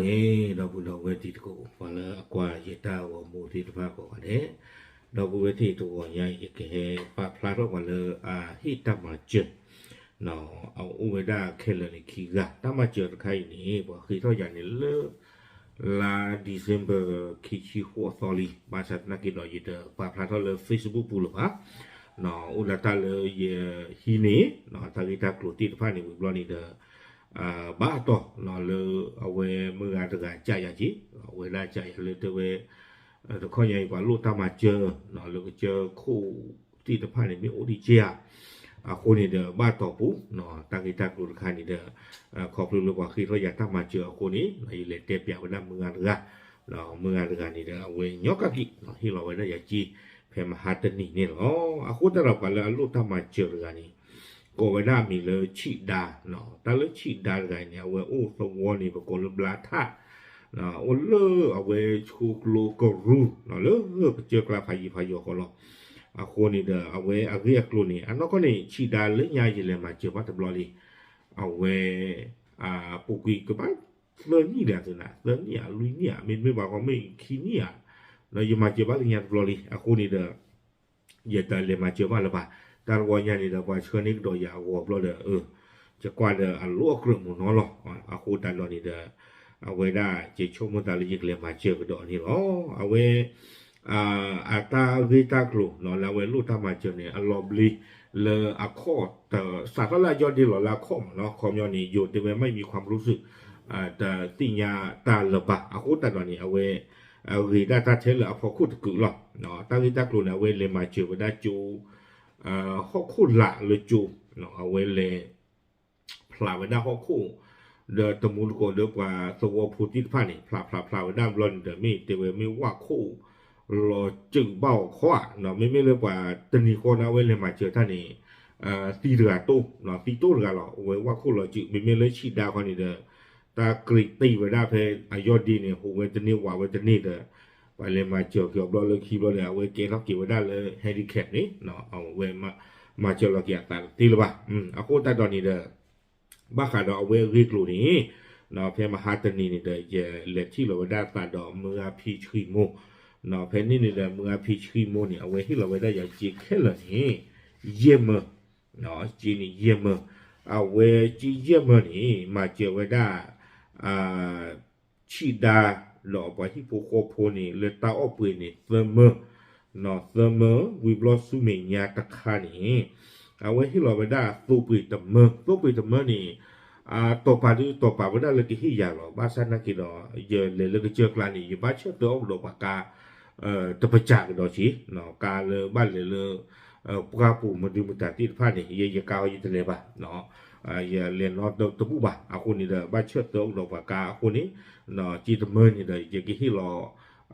အ့ ဒီပုၢ်ဒီဝဲၢ်တံၤသကိး ပှၤလၢအကွၢ်ယတၢ်ဂီၤမူသ့ၣ်တဖၣ်ကိးဂၤဒဲး, ဒီပုၢ်ဝဲၢ်သ့ၣ်တဂီၤညါအံၤ ယကဟဲပာ်ဖျါထီၣ်ပှၤလၢအဟ့ၣ်တၢ်မၤစၢၤ အအိၣ်ဝဲဒၣ်ခဲလၢာ်န့ၣ်ခံဂၤ, တၢ်မၤစၢၤတခါအံၤန့ၣ် ပှၤဃ့ထီၣ်ယၤန့ၣ်လၢ လါ December ခံဆံဃိးသီလံ, ဘၣ်ဆၣ်သနာ်က့ဒီး ယတပာ်ဖျါထီၣ်လၢ Facebook ပူၤလၢၤဘၣ်, အိၣ်ဒၣ်တၢ်လၢယဟံးန့ၢ် တၢ်ဂ့ၢ်တၢ်ကျိၤသ့ၣ်တဖၣ်န့ၣ် ဝံၤဘျီန့ၣ်ဒီး ဘၣ်တီၤလၢအဝဲမုၢ်ဂၤတဂၤကးယၤက့ၤ, အဝဲဒၣ်ကးယၤလၢတဲဝဲ တခီညါအံၤပှၤလိၣ်တၢ်မၤစၢၤ လၢကစၢၢ်ခိၣ်သ့ၣ်တဖၣ်န့ၣ် မ့ၢ်အိၣ်ဒံးက့ဧါ, အဃိန့ၣ်ဒီး ဘၣ်တီၤပူၤ တၢ်ဂ့ၢ်တၢ်ကျိၤတခါန့ၣ်ဒီး ခီဖျိလၢပှၤဃ့ထီၣ်ယၤတၢ်မၤစၢၤအဃိန့ၣ် ယလဲၤတဲပၠးဝဲဒၣ်မုၢ်ဂၤတဂၤ, မုၢ်ဂၤတဂၤန့ၣ်ဒီး အဝဲညီကက့ၤ ဟ့ၣ်လီၤဝဲဒၣ်ယၤက့ၤ ဖဲမဟါတနံၤန့ၣ်လီၤ. အဃိသတးဒီးပှၤလၢအလိၣ်တၢ်မၤစၢၤတဂၤန့ၣ် ကိးဝဲဒၣ်အမံၤလၢဆံးဒါ, တၢ်လၢဆံးဒါတဂၤအံၤန့ၣ် အဝဲအိၣ်သဝီန့ၣ် ပကိးလၢဘျါထၣ် အိၣ်လၢအဝဲဆိကျိကရူၢ် လၢကစၢၢ်ကျါဖးယံၤဖးယီၤဃီလီၤ. အဃိန့ၣ်ဒီး အဝဲအဂ့ၢ်အကျိၤန့ၣ် အနီၢ်ကီၢ်န့ၣ် ဆံးဒါလၢညါယလဲၤမၤစၢၤဘၣ်တဘျီလံ. အဝဲ ပူၤကွံာ်ကဘၣ်သၢနံၣ်လံသနာ်, သၢနံၣ်ဧါ လွံၢ်နံၣ်ဧါ မ့တမ့ၢ်ဘၣ်ဃီမ့ၢ်ခံနံၣ်ဧါ, ဒီးယမၤစၢၤဘၣ်လၢညါတဘျီလံ. အဃိန့ၣ်ဒီး ယတလဲၤမၤစၢၤဘၣ်လၢၤဘၣ်. တၢ်တဝီညါန့ၣ်ဒီး ပှၤဆှၢန့ၢ်ကဒီးယၤအဂီၤဘျီဒီး ယကွၢ်ဒီးအလိၣ်အကြၢးမုၢ်နီၤလီၤ. အဃိသတးဒီးန့ၣ်ဒီး အဝဲဒၣ်က့ၤဆိကမိၣ်သးလၢယကလဲၤမၤစၢၤကဒီးန့ၣ်လီၤ. အဝဲ အတၢ်ဂ့ၢ်တၢ်ကျိၤလၢအဝဲလိၣ်တၢ်မၤစၢၤန့ၣ် အလီၤဘျ့လၢအခီၣ်တ စးထီၣ်လၢအယီၢ်ဒ့လီၤလၢအခီၣ်မးနီၤ, ခီပညီန့ၣ် ယိၤတဲဝဲ မ့ၢ်မံၤခွါမရူစု တသ့ၣ်ညါတၢ်လၢၤဘၣ်. အဃိသတးဒီးန့ၣ် အဝဲ ဂ့ၤဒၣ်တၢ်ထဲလၢအဖီခိၣ်တကုာ်လီၤ. တၢ်ဂ့ၢ်တၢ်ကျိၤန့ၣ် အဝဲလဲၤမၤစၢၤဝဲဒၣ်ကၠိ ဟီၣ်ခိၣ်လာ်လၢကၠိ အဝဲလဲၤ ဖျးဝဲဒၣ်ဟီၣ်ခိၣ် ဒီးတမူတကိးဒီးပှၤသဝီဖိသ့ၣ်တဖၣ်န့ၣ် ဖျးဖျးဖျးဝဲဒၣ်ဘျီန့ၣ်ဒီး မ့ၢ်တဲဝဲမ့ၢ်ဝၣ်ခိၣ်လီၤစုာ်ဘၣ်အီၤခီဧါ, မ့မ့ၢ်လၢပှၤတနံၤဃီန့ၣ် အဝဲလဲၤမၤစၢၤတၢ်န့ၣ် သံတဂၤတိၢ် သံတိၢ်တဂၤလီၤ. အဝဲဝၣ်ခိၣ်လီၤစုာ် မ့မ့ၢ်လၢဆံးဒါခီန့ၣ်ဒီး တၢ်ကြ့းတ့ၢ်ဝဲဒၣ်ဖဲအယီၢ်ဒ့န့ၣ် ဟူးဝဲတန့ၢ်ဝးဝဲတန့ၢ်ဒီး ပှၤလဲၤမၤစၢၤက့ၤအီၤဘျီလၢခံဘျီဒီး အဝဲကဲထီၣ်က့ၤဝဲဒၣ်လၢ handicap န့ၣ် အဝဲမၤစၢၤလီၤက့ၤအသးတသ့လၢၤဘၣ်. အဃိသတးဒီးန့ၣ်ဒီး ဘၣ်ဃးဒီးအဝဲအဂ့ၢ်ကျိၤန့ၣ် ဖဲမဟါတနံၤန့ၣ်ဒီး ယလဲၤထံၣ်လီၤဝဲဒၣ်သးဒီးမုၢ်ဂၤဖံဆှံမိၢ်, ဖဲန့ၣ်န့ၣ်ဒီး မုၢ်ဂၤဖံဆှံမိၢ်န့ၣ် အဝဲဟ့ၣ်လီၤဝဲဒၣ်ယၤစ့ခဲလၢာ်န့ၣ် ယဲၢ်မၢ, စ့န့ၣ်ယဲၢ်မၢ, အဝဲစ့ယဲၢ်မၢန့ၣ် မၤစၢၤဝဲဒၣ် ဆံးဒါ ဒီးပှၤဟံၣ်ဖိဃီဖိန့ၣ် လၢတၢ်အီၣ်ပှ့ၤန့ၣ် သၢမၢ, သၢမၢ ဝံၤဘျီဆူမဲာ်ညါတခါန့ၣ် အဝဲဟ့ၣ်လီၤဝဲဒၣ်သိပှ့ၤတမၢ, သိပှ့ၤတမၢန့ၣ် တီၢ်ပာ်ဒုးတီၢ်ပာ်ဝဲဒၣ်လၢကဟ့ၣ်ယၤလီၤ. ဘၣ်ဆၣ်သနာ်က့ဒီး ယလဲၤလၢကစၢၢ်ကျါန့ၣ် ယဘၣ်ဆၢၣ်သၢအီၣ်ကဒီးပှၤကါ တပစၢ်ကဒီးက့, ကါလၢဘၣ်လဲၤလၢ ပှၢ်ပူၤမဒုမတၤသ့ၣ်တဖၣ်န့ၣ် ယဲယကါအီၤယတလဲၤဘၣ်, ယလဲၤနီတဘူၣ်ဘၣ်. အဃိန့ၣ်ဒီး ဘၣ်ဆၢၣ်သၢအီၣ်ကဒီးပှၤကါအဃိန့ၣ် စ့တမၢန့ၣ်ဒီး ယကဟ့ၣ်လီၤ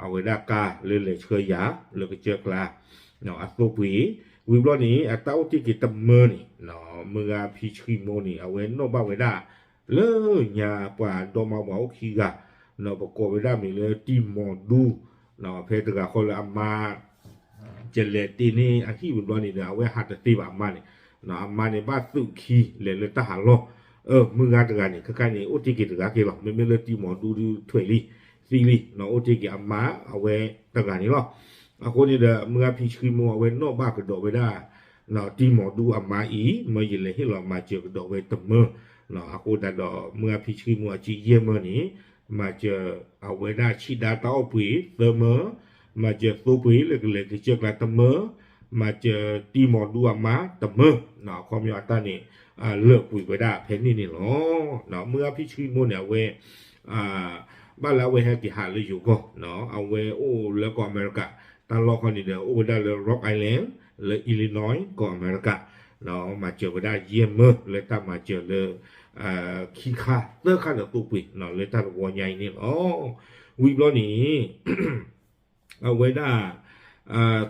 အဝဲဒၣ်ကါလၢလဲၤဆှၢယၤ လၢကစၢၢ်ကျါ အသိပှ့ၤ, ဝံၤဘျီန့ၣ် အတၢ်အိၣ်တ့ၢ်က့ၤတမၢန့ၣ် မုၢ်ဂၤဖံဆှံမိၢ်န့ၣ် အဝဲနီၣ်ဘၣ်ဝဲဒၣ် လၢညါပှၤဒီမါဝၤအိၣ်ခံဂၤ ပကိးဝဲဒၣ်မံၤလၢတံၢ်မီၤဒူ, ဖဲတဂၤဃီလၢအမါ ကလဲၤတ့ၢ်န့ၢ်အဟံၣ်ဝံၤဘျီန့ၣ်ဒီး အဝဲဟးတသ့ဘၣ်အမါန့ၣ်, အမါန့ၣ် ဘၣ်သုးခံလဲၤလၢတၢ်ဟးလီၢ်, မုၢ်ဂၤတဂၤန့ၣ် ခဲခါန့ၣ် အိၣ်တ့ၢ်က့ၤတဂၤက့ၤလီၤ. မ့မ့ၢ်လၢတံၢ်မီၤဒူဒုးထွဲးလံ သံလံ, အိၣ်တ့ၢ်က့ၤအမါအဝဲတဂၤန့ၣ်လီၤ. အဃိန့ၣ်ဒီး မုၢ်ဂၤဖံဆှံမိၢ်အဝဲနီၣ်ဘၣ်ကဒီးဝဲဒၣ် တံၢ်မီၤဒူအမါအံၤ မၢယလဲၤဟ့ၣ်လီၤမၤစၢၤကဒီးဝဲတမၢ, အဃိသတးဒီး မုၢ်ဂၤဖံဆှံမိၢ်အစ့ယဲၢ်မၢန့ၣ် မၤစၢၤအဝဲဒၣ်ဆံးဒါတၢ်အီၣ်ပှ့ၤသၢမၢ, မၤစၢၤသိပှ့ၤလၢကလဲၤကစၢၢ်ကျါတမၢ, မၤစၢၤတံၢ်မီၤဒူအမါတမၢ, အခီပညီအတၢ်န့ၣ် လၢာ်ကွံာ်ဝဲဒၣ်ဖဲန့ၣ်န့ၣ်လီၤ. မုၢ်ဂၤဖံဆှံမိၢ်န့ၣ် အဝဲ ဘၣ်လၢအဝဲဟဲက့ၤဟးလၢယိၤကီၢ်, အဝဲအိၣ်လၢကီၢ်အမဲရကၤ, တၢ်လီၢ်ခီန့ၣ်ဒီး အိၣ်ဝဲဒၣ်လၢ Rock Island လၢ Illinois ကီၢ်အမဲရကၤ, မၤစၢၤဝဲဒၣ်ယဲၢ်မၢလၢတၢ်မၤစၢၤလၢ ခံခါသၢခါဒီးသိပှ့ၤ လၢတၢ်တဝီညါအံၤန့ၣ်လီၤ. ဝံၤဘျီန့ၣ် အဝဲဒၣ်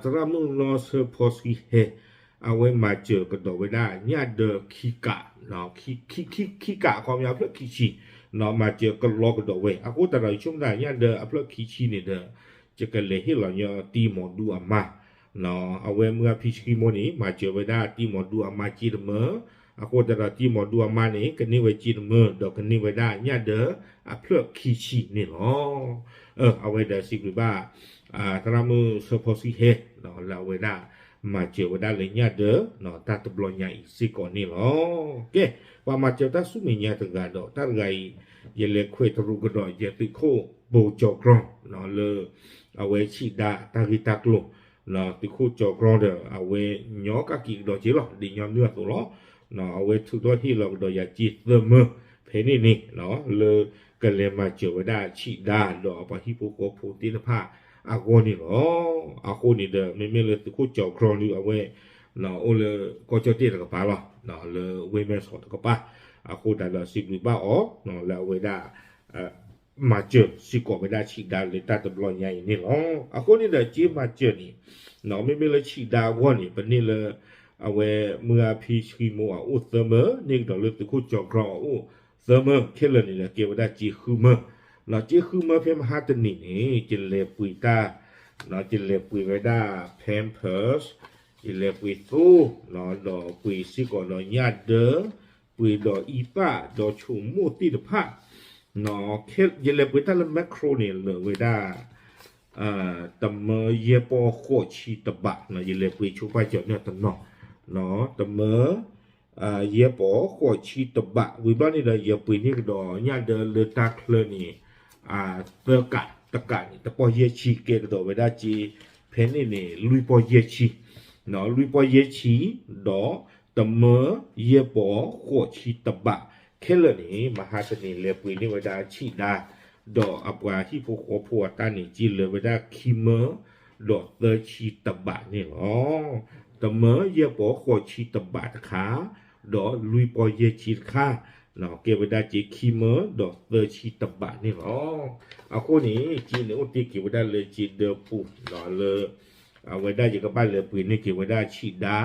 သရၣ်မုၣ်နီၢ်ဆၢဖီဆှံဟဲ အဝဲမၤစၢၤကဒီးဝဲဒၣ်ညၣ်ဒၢခံကး, ခံကးအခီပညီအဖျၢၣ်ခံဆံ, မၤစၢၤကလီကဒီးဝဲ. အဃိသတးဒီး ယဆိကမိၣ်သးညၣ်ဒၢအဖျၢၣ်ခံဆံန့ၣ်ဒီး ယကလဲၤဟ့ၣ်လီၤညီတံၢ်မီၤဒူအမါ, အဝဲမုၢ်ဂၤဖံဆှံမိၢ်န့ၣ် မၤစၢၤဝဲဒၣ်တံၢ်မီၤဒူအမါစ့တမၢ, အဃိသတးဒီး တံမီၤဒူအမါန့ၣ် ကန့ၢ်ဝဲစ့တမၢ ဒီးကန့ၢ်ဝဲဒၣ်ညၣ်ဒၢအဖျၢၣ်ခံဆံန့ၣ်လီၤ. အဝဲဒီးစံးဘျုးဘၣ် သရၣ်မုၣ်ဆၢဖီဆံဟဲ လၢအဝဲဒၣ် မၤစၢၤဝဲဒၣ်လၢညၣ်ဒၢ တၢ်တဘျီညါအံၤစ့ၢ်ကီးန့ၣ်လီၤ. ကဲ, ပှၤမၤစၢၤတၢ်ဆူမဲာ်ညါတဂၤဒီး တၢ်တဂၤအံၤ ယလဲၤခွဲးတရူးကဒီးယသုးခိၣ်ဘိကၠီၤကြီ လၢ အဝဲဆံးဒါတၢ်ဂ့ၢ်တၢ်ကျိၤ သုးခိၣ်ကၠီၤကြီဒီး အဝဲညီကက့ၤကဒီးက့ၤလီၤ ဒ်ညီနုၢ်အသိးလီၤ. အဝဲထုးထီၣ်ဟ့ၣ်လီၤကဒီးယၤစ့သၢမၢ ဖဲန့ၣ်န့ၣ် လၢကလဲၤမၤစၢၤဝဲဒၣ်ဆံးဒါ ဒီးအပှၤဟံၣ်ဖိဃီဖိသ့ၣ်တဖၣ်အဂီၢ်န့ၣ်လီၤ. အဃိန့ၣ်ဒီး မ့မ့ၢ်လၢသုးခိၣ်ကၠီၤကြီဒုး အဝဲ အိၣ်လၢကီၢ်ကၠီၣ်တဲၣ်တကပၤလီၤ လၢဝ့ၢ်မဲၢ်ဆီးတကပၤ အဃိသတးဒီးစံးဘျုးဘၣ်အီၤ လၢအဝဲဒၣ် မၤစၢၤစ့ၢ်ကီးဝဲဒၣ်ဆံးဒါလၢတၢ်တဘျီညါအံၤန့ၣ်လီၤ. အဃိန့ၣ်ဒီး စ့မၤစၢၤန့ၣ် မ့မ့ၢ်လၢဆံးဒါအဂီၢ်န့ၣ် ပန့ၢ်လၢ အဝဲမုၢ်အါဖံဆှံမိၢ်အအိၣ်သၢမၢ န့ၢ်ကဒီးလၢသုးခိၣ်ကၠီၤကြီအအိၣ်သၢမၢ ခဲလၢာ်န့ၣ်ဒီးကဲဝဲဒၣ်စ့ဃုမၢ လီၤစ့ဃုမၢဖဲမဟါတနံၤန့ၣ် ယလဲၤပှ့ၤတၢ် ယလဲၤပှ့ၤဝဲဒၣ် Pampers ယလဲၤပှ့ၤသိ ဒီးပှ့ၤစ့ၢ်ကီးဒီးညၣ်ဒၢ ပှ့ၤဒီးအံသၣ်ဒီးဆိမိၣ်သ့ၣ်တဖၣ် ယလဲၤပှ့ၤတၢ်လၢ Makro န့ၣ် လၢာ်ဝဲဒၣ် တမၢယဲၢ်ပီၢ်ဃိးဆံတဘး ယလဲၤပှ့ၤဆိပာ်စၢၤန့ၣ်တနီၤ တမၢ ယဲၢ်ပီၢ်ဃိးဆံတဘး ဝံၤဘျီန့ၣ်ဒီး ယပှ့ၤန့ၢ်ကဒီးညၣ်ဒၢလၢတၢ်ချၢန့ၣ် သၢကး တကးန့ၣ် တပီၢ်ယဲၢ်ဆံ ကဲကဒီးဝဲဒၣ်စ့ ဖဲန့ၣ်န့ၣ် လွံၢ်ပီၢ်ယဲၢ်ဆံ လွံၢ်ပီၢ်ယဲၢ်ဆံ ဒီးတမၢယဲၢ်ပီၢ်ဃိးဆံတဘး ခဲလၢာ်န့ၣ် မဟါတနံၤလဲၤပှ့ၤန့ၢ်ဝဲဒၣ်ဆံးဒါ ဒီးအပှၤဟံၣ်ဖိဃီဖိအတၢ်န့ၣ် စ့လၢာ်ဝဲဒၣ်ခံမၢ ဒီးသၢဆံတဘးန့ၣ်လီၤ. တမၢယဲၢ်ပီၢ်ဃိးဆံတဘးတခါ ဒီးလွံၢ်ပီၢ်ယဲၢ်ဆံတခါ ကဲဝဲဒၣ်စ့ခံမၢ ဒီးသၢဆံတဘးန့ၣ်လီၤ. အဃိန့ၣ် စ့န့ၣ်အိၣ်တ့ၢ်က့ၤဝဲဒၣ်လၢစ့ဒၢပူၤ လၢ အဝဲဒၣ်ယကဘၣ်လဲၤပှ့ၤန့ၢ်က့ၤဝဲဒၣ်ဆံးဒါ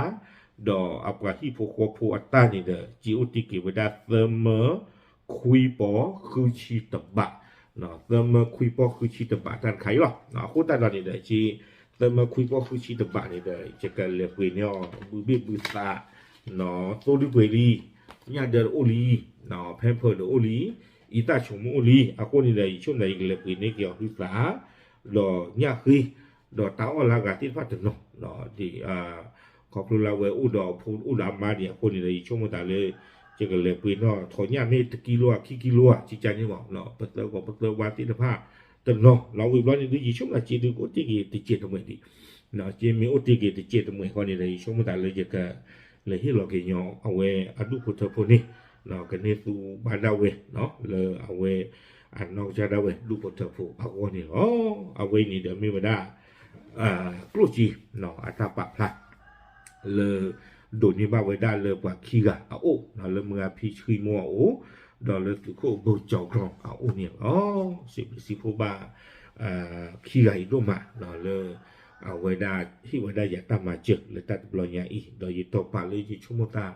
ဒီးအပှၤဟံၣ်ဖိဃီဖိအတၢ်န့ၣ်ဒီး စ့အိၣ်တ့ၢ်က့ၤဝဲဒၣ်သၢမၢ ခွံပီၢ်ဃုဆံတဘး သၢမၢခွံပီၢ်ဃုဆံတဘးတၢ်တခါအံၤလီၤ. အဃိသတးဒီးန့ၣ်ဒီး စ့သၢမၢခွံပီၢ်ဃုဆံတဘးန့ၣ်ဒီး ယကလဲၤပှ့ၤန့ၢ်အီၤ ဘုဘ့ၣ်ဘုသး သိဒုပှ့ၤလံ ညၣ်ဒၢတအိၣ်လံ Pamper တအိၣ်လံ အံသၣ်ဆိမိၣ်အိၣ်လံ အဃိန့ၣ်ဒီး ယဆိကမိၣ်သးယကလဲၤပှ့ၤန့ၢ်က့ၤအီၤဟုသး ဒီးညၣ်ဃ့ ဒီးတၢ်အီၣ်လၢအဂၤသ့ၣ်တဖၣ်တနီၤ ဒ် ခီဖျိလၢအဝဲအိၣ်ဒီးအဖိအိၣ်ဒီးအမါဒံးအဃိန့ၣ်ဒီး ယဆိကမိၣ်သးလၢ ယကလဲၤပှ့ၤန့ၢ်ထီၣ်ညၣ်မ့ၢ်တကံလိဧါ ခံကံလိဧါ ကကန့ၣ်မး ပသၢဂီၤပသၢဝါသ့ၣ်တဖၣ်တနီၤ လီၤဝံၤဘျီန့ၣ်ဒုး ယဆိကမိၣ်သးစ့ဒုးကအိၣ်တ့ၢ်က့ၤတစဲးတမှဲးဒံး စ့မ့ၢ်အိၣ်တ့ၢ်က့ၤတစဲးတမှဲးဃီန့ၣ်ဒီး ယဆိကမိၣ်သးလၢယက လဲၤဟ့ၣ်လီၤက့ၤညီအဝဲအဒူၣ်ဖိထၢဖိန့ၣ် ကန့ၢ်သူဘၣ်ဒၣ်ဝဲ လၢအဝဲ အနီၢ်ကစၢ်ဒၣ်ဝဲဒူၣ်ဖိထၢဖိအဂီၢ်န့ၣ်လီၤ. အဝဲအံၤန့ၣ်ဒီးမ့ၢ်ဝဲဒၣ် ကျိၣ်စ့ အတၢ်ပာ်ဖျါ လၢ ဒိးန့ၢ်ဘၣ်ဝဲဒၣ်လၢပှၤခံဂၤအအိၣ် လၢမုၢ်ဂၤဖံဆှံမိၢ်အအိၣ် ဒီးလၢသုးခိၣ်ဘိကၠီၤကြီအအိၣ်န့ၣ်လီၤ. စံးဘျုးစံးဖှိၣ်ဘၣ် ခံဂၤအံၤဒိၣ်မး လၢ အဝဲဒၣ်ဟ့ၣ်ဝဲဒၣ်ယၤတၢ်မၤစၢၤလၢတၢ်တဘျီညါအံၤ ဒီးယတီၢ်ပာ်လၢယဆိကမိၣ်သး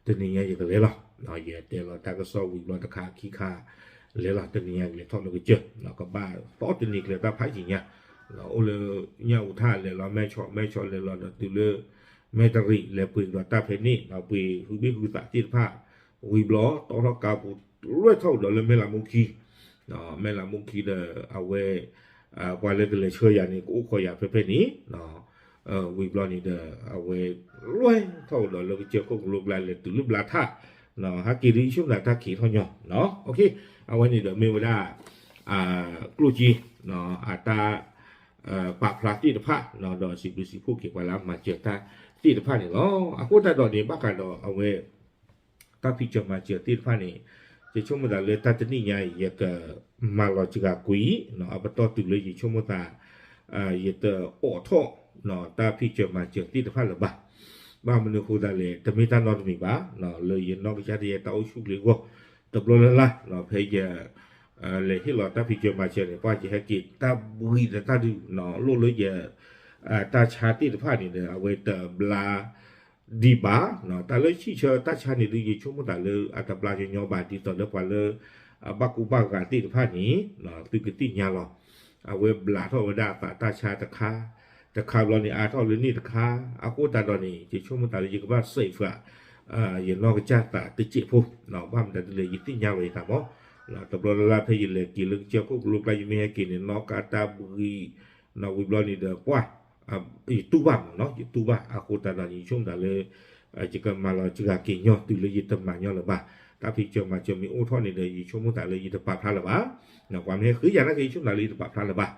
တနံၤညါယကလဲၤလီၤ. ယတဲလီၤတၢ်ကစီၣ်ဝံၤဘျီတခါခံခါ လဲၤလီၤတနံၤညါလဲၤထီၣ်လၢကစၢၢ် ကဘၣ်သီတနံၤကျၢၤတၢ်ဖးယံာ်ညါ အိၣ်လၢ ညၣ်အူထၣ်လဲၤလီၤမဲၢ်ဆီး မဲၢ်ဆီးလဲၤလီၤဒီးတုၤလၢ မဲၢ်တရံး လဲၤပှ့ၤကဒီးတၢ်ဖဲန့ၣ် ပှ့ၤဟုဘ့ၣ်ဟုသးသ့ၣ်တဖၣ် ဝံၤဘျီ တီထီၣ်ကါပူၤ လွဲၢ်ထီၣ်ကဒီးလၢမဲၢ်လးမူခံ မဲၢ်လးမူခံဒီး အဝဲ ပှၤလၢကလဲၤဆှၢယၤန့ၣ် ကအိၣ်ခိးယၤဖဲဖဲန့ၣ် ဝံၤဘျီန့ၣ်ဒီး အဝဲ လွဲၢ်ထီၣ်ကဒီးလၢကစၢၢ်ခိၣ်ကလိကျါလဲၤတုၤလၢဘျါထၣ် ဟဲက့ၤဒ်ယဆိကမိၣ်သးတၢ်ခံးထီၣ်ညီ အဝဲန့ၣ်ဒီးမ့ၢ်ဝဲဒၣ် ကျိၣ်စ့ အတၢ် ပာ်ဖျါသ့ၣ်တဖၣ် ဒီးစံးဘျုးစံးဖှိၣ်က့ၤပှၤလၢအမၤစၢၤတၢ်သ့ၣ်တဖၣ်န့ၣ်လီၤ. အဃိသတးဒီးန့ၣ် ဘၣ်ဃးဒီးအဝဲ တၢ်ဖံးစၢၤမၤစၢၤသ့ၣ်တဖၣ်န့ၣ် ယဆိကမိၣ်သးလၢတၢ်တနံၣ်ညါအံၤ ယကမၤလီၤစှၤကွံာ် အပတီၢ်တုၤလၢယဆိကမိၣ်သး ယတအိးထီၣ် တၢ်ဖံးစၢၤမၤစၢၤသ့ၣ်တဖၣ်လၢၤဘၣ်. ဘၣ်မနုၤအဃိသတးလဲၣ် တမ့ၢ်တၢ်နီတမံၤဘၣ် လၢယနီၢ်ကစၢ်ဒၣ်ယဲတၢ်အိၣ်ဆူၣ်ချ့အဂီၢ် တဘျီလၢ်လၢ် ဖဲယ လဲၤဟ့ၣ်လီၤတၢ်ဖံးစၢၤမၤစၢၤန့ၣ် ပှၤယဟဲက့ၤတၢ်ဘှံးဒီးတၢ်ဒုး လိၣ်လၢယ တၢ်ဆါသ့ၣ်တဖၣ်န့ၣ်ဒီး အဝဲတဘျါ ဒံးဘၣ် တၢ်လၢဆံၣ်ဆၢတၢ်ဆါန့ၣ်ဒုး ယဆိကမိၣ်သးလၢအတဘျါညီညီဘၣ် ဒ်သိးလၢပှၤလၢ အဘၣ်ကူဘၣ်ဂာ်သ့ၣ်တဖၣ်န့ၣ် သုကသ့ၣ်ညါလီၤ. အဝဲဘျးထီၣ်ဝဲဒၣ်အသးတၢ်ဆါတခါ တခါဘျီန့ၣ် အါထီၣ်လၢန့ၣ်တခါ အဃိသတးဒီးန့ၣ် ယဆိကမိၣ်သးလၢယကဘၣ် safe ဃာ် ယနီၢ်ကစၢ်သးတစဲးဖိ, ဘၣ်မတၤဒ်လဲၣ် ယသ့ၣ်ညါလီၤယသးမး, တဘျီလၢ်လၢ်ဖဲယလဲၤက့ၤလၢကစၢၢ်ခိၣ်ကလိကျါ ယမ့ၢ်ဟဲက့ၤန့ၣ် နီၢ်ကါတၢ်ဘှံး, ဝံၤဘျီန့ၣ်ဒီး ပှၢ်, ယတူၢ်ဘၣ်မးနီၤ, ယတူၢ်ဘၣ်. အဃိသတးဒီး ယဆိကမိၣ်သးလၢ ယကမၤလီၤစှၤက့ၤညီ တုၤလၢယတမၤညီလၢၤဘၣ်. တၢ်ဖံးစၢၤမၤစၢၤမ့ၢ်အိၣ်ထီၣ်န့ၣ်ဒီး ယဆိကမိၣ်သးလၢယတပာ်ဖျါလၢၤဘၣ်. ပှၤမ့ၢ်ဟဲဃ့ယၤနာ်က့ ယဆိကမိၣ်သးလၢယတပာ်ဖျါလၢၤဘၣ်.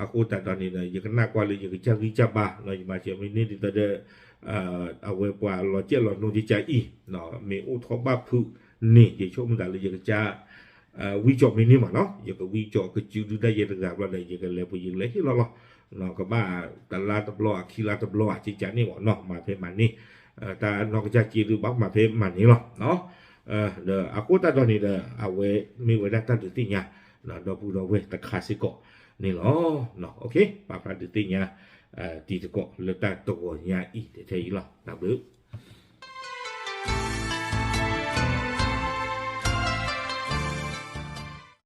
အဃိသတးဒီးန့ၣ်ဒီး ယကနၣ်ကွၢ်လၢယကစၢ်ဂံၢ်စၢ်ဘါနီၤ, ယမၤစၢၤမ့ၢ်န့ၢ်ဒ်သိးဒီး အဝဲပှၤလီၤစဲၣ်လီၤနိကစၢ်အံၤ မ့ၢ်အိၣ်ထီၣ်ဘၣ်ဖုးန့ၣ် ယဆိကမိၣ်သးလၢယကစၢ် ဝံကၠီၣ်မ့ၢ်န့ၢ်မးနီၤ, ယကဝံကၠီၣ်ကစုဒုတၢ်ယဲတဂၤဘျီဒီး ယကလဲၤပူၤယကလဲၤဟ့ၣ်လီၤလီၤ. ကဘၣ်တလါတဘျီဧါ ခံလါတဘျီဧါ ကကန့ၣ်မးနီၤ, မၤဖဲမၤန့ၢ်, တၢ်နီၢ်ကစၢ်စ့ဒုး ဘၣ်မၤဖဲမၤန့ၢ်လီၤ. ဒီးအဃိသတးဒီးန့ၣ်ဒီး အဝဲမ့ၢ်ဝဲဒၣ်တၢ်ဒုးသ့ၣ်ညါ ဒီပုၢ်ဒီဝဲၢ်တခါစ့ၢ်ကီးန့ၣ်လီၤ. ပာ်ဖျါဒုးသ့ၣ်ညါ တံၤသကိးလၢတၢ်တဂီၤညါအံၤ ထဲအံၤလီၤ. တၢ်ဘျုး